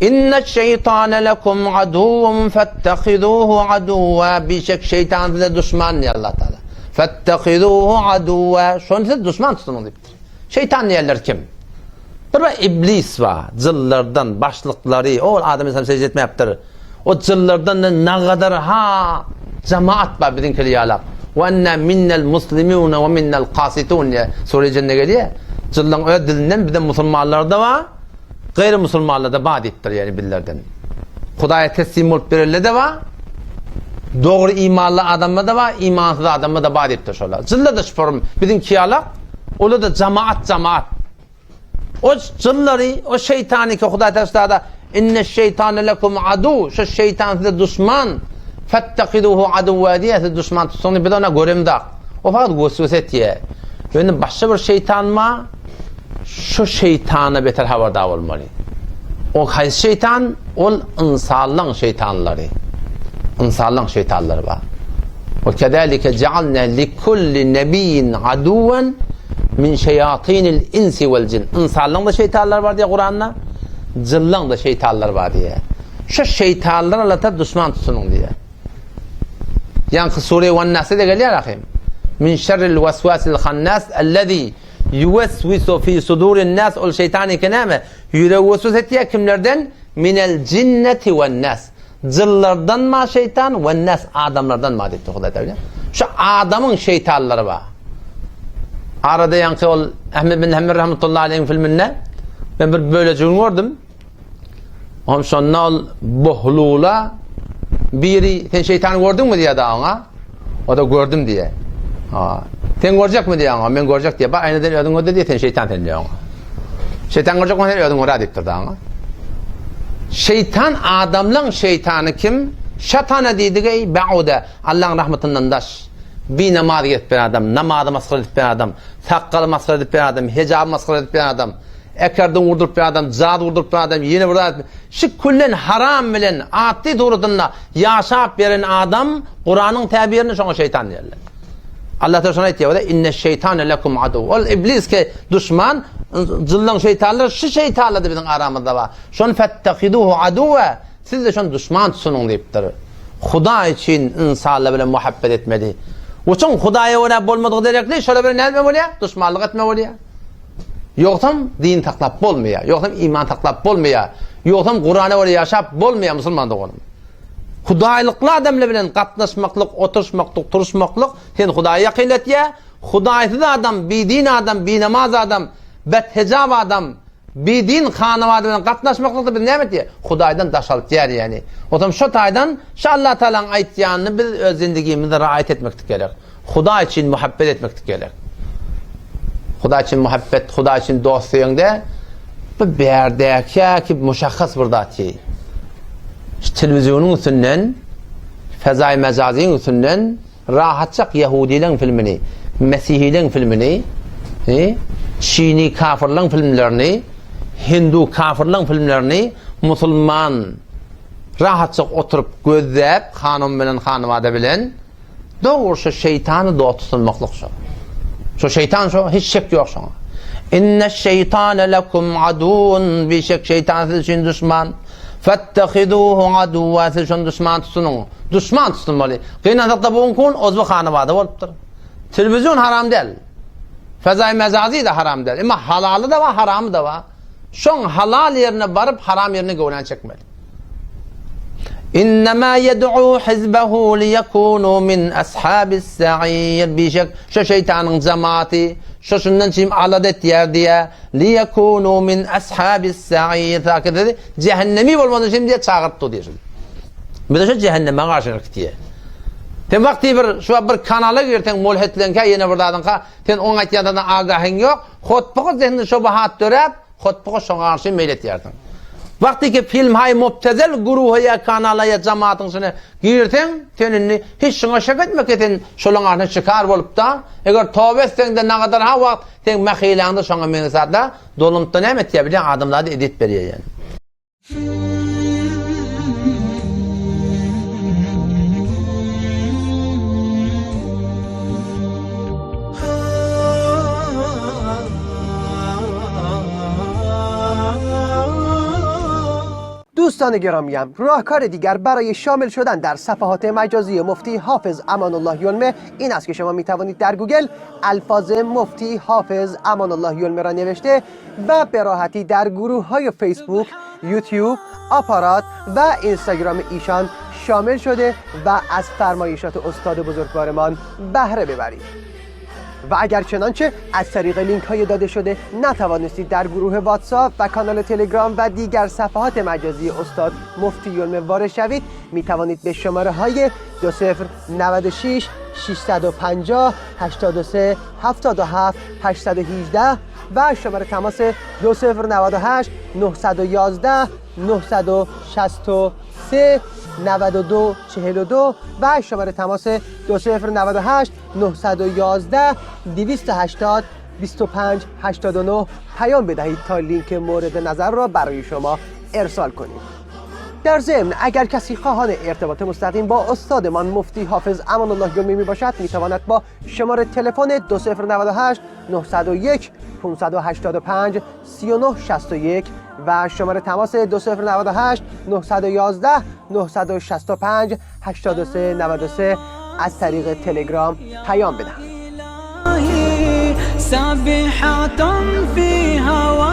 Inneş-şeýtane lekum aduwwun fettehizuhu aduwwa Bişek şeýtan size duşman diýýär Allah Taala. Fettehizuhu aduwwa Şony siz duşman tutunyň diýipdir. Şeýtan diýenler kim? Bir bir iblis bar, jynlardan başlyklary, ol Adam aleyhisselam sežde etmäpdir. O jynlardan nagadar ha jamaat bar biziňkili ýalak. Wa enna minnel muslimuna we minnel kasitun diýe sure jinde gelýär. Jynlaryň öz dilinden bizde musulmanlar-da bar, gaýry musulmanlar-da bar diýipdir, ýagny bizlerden. Hudaýa teslim bolup berenler-de bar, dogry imanly adamlar-da bar, imansyz adamlar-da bar diýipdir şolar. Jynlar-da şu forum biziňki ýalak, olar-da jamaat jamaat. O jynlary, o şeýtany ki Hudaý taşlada, Inneş-şeýtane lekum adu, şu şeýtan size duşman, fettehizuhu aduwwa diýýär, siz duşman tutsaň diýip, biz ona göremzak. O fakat weswese etýär. Ýöne başga bir şeýtan bar, şu şeýtana beter habardar bolmaly. O haýsy şeýtan? Ol ynsanlaň şeýtanlary. Ynsanlaň şeýtanlary bar. We kezalike ja'alna likulli nebiyyin aduwan min şeýatinil insi wal jin. Ynsanlaň-da şeýtanlary bar diýýär Kuranda, jynlaň-da şeýtanlary bar diýýär. Şu şeýtanlary Allah Taala duşman tutunyň diýýär. Ýaňky sure Wan-Nasda gelýär ahym. Min şerril waswasil hannas allazi yuwaswisu fi sudurin nas ol şeýtan eken näme? Ýüregi weswese etýär kimlerden? Minel jinneti wen-nas. Jynlardan ma şeýtan, wen-nas adamlardan ma diýipdir Hudaý Tagala. Şu adamyň şeýtanlary bar. Arada ýaňky ol Ahmed bin Hanbel rahmetullahi aleýhiň filminde men bir bölejigini gördüm. Ohm şonda ol Bohlula biri sen şeýtany gördüňmi diýýär da oňa. O-da gördüm diýýär. Ha. Sen görjekmi diýýär oňa. Men görjek diýýär. Bar aýnadan özüň gör diýýär, sen şeýtan sen diýýär oňa. Şeýtan görjek bolsaň sen özüň gör diýipdir da oňa. Şeýtan adamlaň şeýtany kim? Şatana diýdigi bauda Allaň rahmatyndan daş. Bi namaz gezip bir adam, namazy masgara edip bir adam, sakgaly masgara edip bir adam, hijaby masgara edip bir adam. Ekerdin urduryp bir adam, jaz urduryp bir adam, ýene bir zat. Şu küllen haram bilen atdy suratynda ýaşap beren adam Kuranyň täbirini şoňa şeýtan diýerler. Allah Teala şony aýtýar, "Inne şeýtane lekum adu." Ol iblis ki duşman, jynlaň şeýtanlar şu şeýtanlar da biziň aramyzda bar. Şony fettehiduhu aduwa, siz de şony duşman tutunyň diýipdir. Hudaý üçin ynsanlar bilen muhabbet etmeli. Uçun Hudaýa görä bolmadyk derekli şolar bilen näme bolýar? Duşmanlyk etme bolýar. Ýogsam din saklap bolmaýar, ýogsam iman saklap bolmaýar, ýogsam Kurana görä ýaşap bolmaýar musulman doganym. Hudaýlykly adamlar bilen gatnaşmaklyk, oturyşmaklyk, turuşmaklyk seni Hudaýa ýakynlatýar. Hudaýsyz adam, bidin adam, binamaz adam, bethejap adam, bidin hanawada bilen gatnaşmaklykda biz näme etýär? Hudaýdan daşaltýar ýani. Otam şo taýdan şu Allah Taalanyň aýtýanyny biz öz zindigimizde raýat etmeklik gerek. Hudaý üçin muhabbet etmeklik gerek. Hudaý üçin muhabbet, Hudaý üçin dost diýeňde, bu bärdäki ki muşahhas bir zat ki. Şu telewizionyň üstünden, fezaý mejazyň üstünden rahatjak ýahudileň filmini, mesihileň filmini, çini kafirleň filmlerini, hindu kafirleň filmlerini musulman rahatjak oturyp gözläp, hanum bilen hanybada bilen Dogry şu şeýtany dost tutunmaklyk şo. Şu şeýtan şo, hiç şek ýok şoňa. Inne şeýtane lekum aduun, bişek şeýtan siz üçin duşman. Fettehiduhu aduwa, siz şony duşman tutunyň. Duşman tutunmaly. Gynansak-da bu gün ozby hanabada bolupdyr. Telewizion haram däl. Fezaý mezazi de haram däl. Emma halaly da bar, haramy da bar. Şoň halal ýerine baryp, haram ýerine göwnän çekmeli. Innema yed'u hizbehu liyekunu min ashabis sa'ir. Bişek şu şeytanyň cemaati şu şundan çim alada etýär diýä. Liyekunu min ashabis sa'ir. Taky cehennemi bolmaly üçin diýe çagyryp dur diýe. Biz şu cehenneme garşy diýe. Sen wagty bir şu bir kanala girseň mulhetlenkä ýene bir zadyňka sen oň aýtýan zadyna agahyň ýok. Hotbuga zehinde şobahat döräp Hotbuga şoňa garşy meýil etýärsiň. Wagty ki film haý mubtezel guruha ýa kanala ýa jamatyň içine girseň, sen indi hiç şuňa şek etme ki sen şolaň arasynda şikar bolupda, eger toba etseňde nagadar ha wagt seň mähiläňde şoňa meňzeş zatlar dolanypda näme etýär bilýäň adamzada ezýet berýär ýani. دوستان گرامیم راهکار دیگر برای شامل شدن در صفحات مجازی مفتی حافظ امان الله یلمه این است که شما می توانید در گوگل الفاظ مفتی حافظ امان الله یلمه را نوشته و به راحتی در گروه های فیسبوک، یوتیوب، آپارات و اینستاگرام ایشان شامل شده و از فرمایشات استاد بزرگوارمان بهره ببرید. و اگر چنانچه از طریق لینک های داده شده نتوانستید در گروه واتساپ و کانال تلگرام و دیگر صفحات مجازی استاد مفتی یلمه وارد شوید می توانید به شماره های 2096 650 83 77 818 و شماره تماس 2098 911 963 92 42 و شماره تماس 2098 911 280 25 89 پیام بدهید تا لینک مورد نظر را برای شما ارسال کنیم. در ضمن اگر کسی خواهان ارتباط مستقیم با استادمان مفتی حافظ امان الله یلمه می باشد می تواند با شماره تلفن 2098 901 585 3961 و شماره تماس 2098 911 965 83 93 از طریق تلگرام پیام بدهند. سابحة في هواي.